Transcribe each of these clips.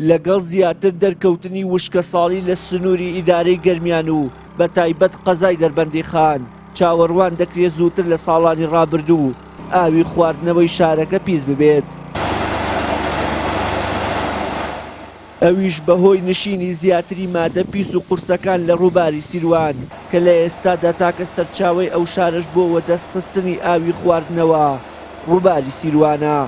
لەگەڵ زیاتر دەرکەوتنی وشکەساڵی لە سنووری ئیدارەی گەرمیان و بەتایبەت قەزای دەربەندیخان، چاوەڕوان دەکرێت زووتر لە ساڵانی ڕابردوو ئاوی خواردنەوەی شارەکە پیس ببێت. ئەویش بەهۆی نشینی زیاتری مادە پیس و قورسەکان لە ڕووباری سیروان، کە لە ئێستادا تاکە سەرچاوەی ئەو شارەش بۆ وەدەستخستنی ئاوی خواردنەوە ڕووباری سیروانە.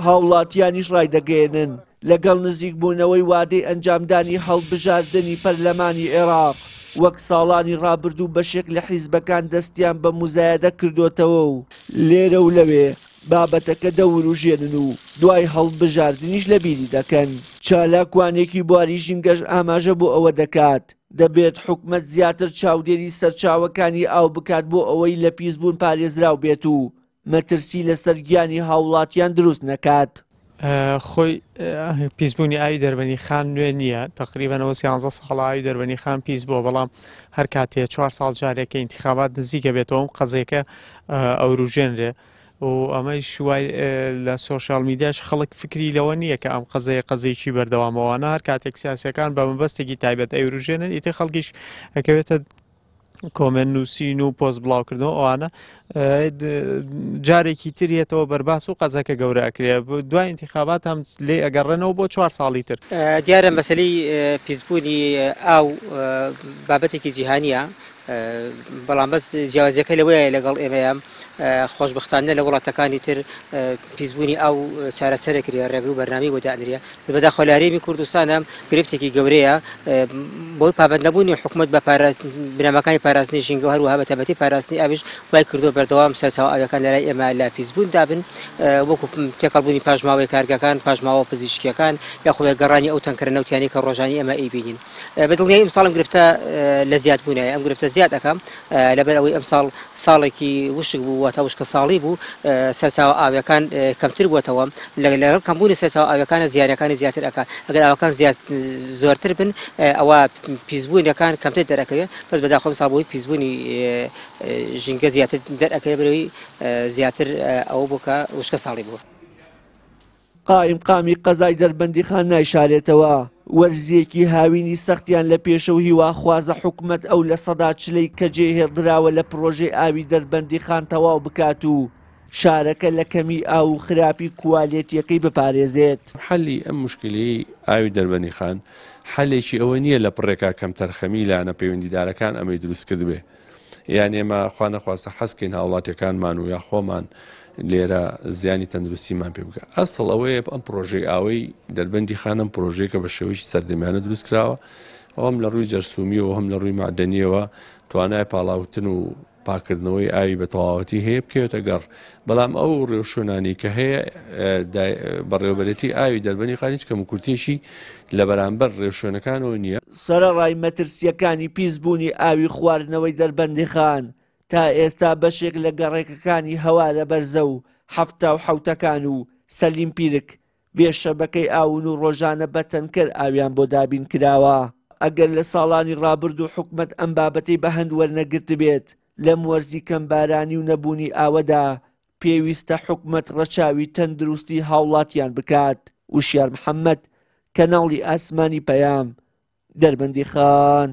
هاوڵاتیانیش ڕایدەگەیەنن، لەگەڵ نزیکبوونەوەی وادەی ئەنجامدانی هەڵبژاردنی پەرلەمانی عێراق، وەک ساڵانی ڕابردوو بەشێک لە حیزبەکان دەستیان بە موزایەدە کردۆتەوە و لێرە و لەوێ بابەتەکە دەوروژێنن و دوای هەڵبژاردنیش لەبیری دەکەن. چالاکوانێکی بواری ژینگەش ئاماژە بۆ ئەوە دەکات، دەبێت حکومەت زیاتر چاودێری سەرچاوەکانی ئاو بکات بۆ ئەوەی لە پیسبوون پارێزراو بێت و مەترسی لەسەر گیانی هاوڵاتیان دروست نەکات. خۆی پیسبوونی ئاوی دەربەنی خان نوێ نییە تقریبەنەوە سیانزە ساڵ ئاوی دەربەنی خان پیس بووە بەڵام هەر کاتێ چوار ساڵ جارێکە ئینتخابات نزیکە بێتەوە ئەم قەزێکە ئەوروژێنرێ و ئەمەیش وای لە سۆشیال میدیاش خەڵک فکری لەوە نییە کە ئەم قەزەیە قەزێکی بەردەوامەوانە هەر کاتێک سیاسەکان بە مەبەستێکی تایبەت ئەوروژێنن ئیتر خەڵکیش ئەکەوێتە کۆمێنت نووسین و پۆست بڵاوکردنەوە ئەوانە جارێکی تر یەتەوە بەرباس و قەزەکە گەورە ئەکرێ دوای انتخابات هەم لێ ئەگەڕێنەوە بۆ چوار ساڵی تر. دیارە مەسەلەی پیسبوونی ئاو بابەتێکی جیهانییە، بەڵام بەس جیاوازیەکە لەوەیە لەگەڵ ئێمەیە خۆشبەختانە لە وڵاتەکانی تر پیسبوونی ئاو چارەسەرەکرێ ڕێگر و بەرنامەی بۆ دانرێ بەداخەوە لە هەرێمی کوردستانە گرفتێکی گەورەیە بۆی پابەندنەبوونی حکومەت بە بنەماکانی پاراستنی ژینگە و هەروەها بە تایبەتی پاراستنی ئاویش وای کردووە بەردەوام سەرچاوە ئاویەکان لەلای ئێمە لە پیسبوون دابن وەکو تێکەڵبوونی پاشماوەی کارگەکان پاشماوە پزیشکیەکان یاخود گەڕانی ئەو تەنکەرە نەوتیانەی کە ڕۆژانی ئێمە ئەیبینین بە دڵنیایی ئەمساڵ ئەم گرفتە لە زیادبوونایە ئەم گرفتە زیاد ئەکا لەبەر ئەوەی ئەمساڵ ساڵێکی وشک بوو واتە وشکە ساڵی بوو سەرچاوە ئاویەکان کەمتر بووەتەوە لەگەڵ کەمبوونی سەرچاوە ئاویەکانە زیانەکانی زیاتر ئەکا ئەگەر ئاوەکان زیاد زۆرتر بن ئەوە پیسبوونەکان کەمتر دەرەکەوێت بەس بەداخەوە ئەمساڵ بۆی پیسبوونی ژینگە زیاتر دەرەکەوێت بەرەوەی زیاتر ئەوە بوو کە وشکە ساڵی بووە. قائیمقامی قەزای دەربەندیخان نایشارێتەوە، وەرزێکی هاوینی سەختیان لە پێشە و هیواخوازە حکومەت ئەو 40%ەی کە جێهێڵدراوە لە پڕۆژەی ئاوی دەربەندیخان تەواو بکات و شارەکە لە کەمی ئاو و خراپی کوالێتیەکەی بپارێزێت. حەلی ئەم موشکیلەی ئاوی دەربەندیخان حەلێکی ئەوە نییە لە پڕێکا کەمتەرخەمی لایەنە پەیوەندیدارەکان ئەمەی دروست کردبێ، یان ئێمە خوا نەخواستە حەز کەین هاوڵاتیەکانمان و یا خۆمان لێرە زیانی تەندروستیمان پێ بگە ئەسڵ ئەوەیە ئەم پرۆژەی ئاوەی دەربەندی خانم پرۆژەیەکە بە شێوەیەکی سەردەمیانە دروست کراوە ئەوم لە ڕووی جەرسومیەوە هەم لە ڕووی معدەنیەوە توانای پاڵاوتن و پاکردنەوەی ئاوی بە تەواوەتی هەیە بکەوێتە گەڕ بەڵام ئەو ڕێوشوێنانی کە هەیە بەڕێوەبەرێتی ئاوی دەربەنی خان هیچ کەموکورتیەکی لە بەرامبەر ڕێوشوێنەکانەوە نییە. سەرەڕای مەترسییەکانی پیسبوونی ئاوی خواردنەوەی دەربەندیخان، تا ئێستا بەشێک لە گەڕەکەکانی هەوارە بەرزە و حەفتاوحەوتەکان و سەلیم پیرک بێ شەبەکەی ئاون و ڕۆژانە بە تەنکەر ئاویان بۆ دابین کراوە. ئەگەر لە ساڵانی ڕابردوو حکومەت ئەم بابەتەی بە هەند وەرنەگرتبێت، لەم وەرزی کەمبارانی و نەبوونی ئاوەدا پێویستە حکومەت ڕەچاوی تەندروستی هاوڵاتیان بکات. وشیار محەمەد، کەناڵی ئاسمانی پەیام، دەربەندیخان.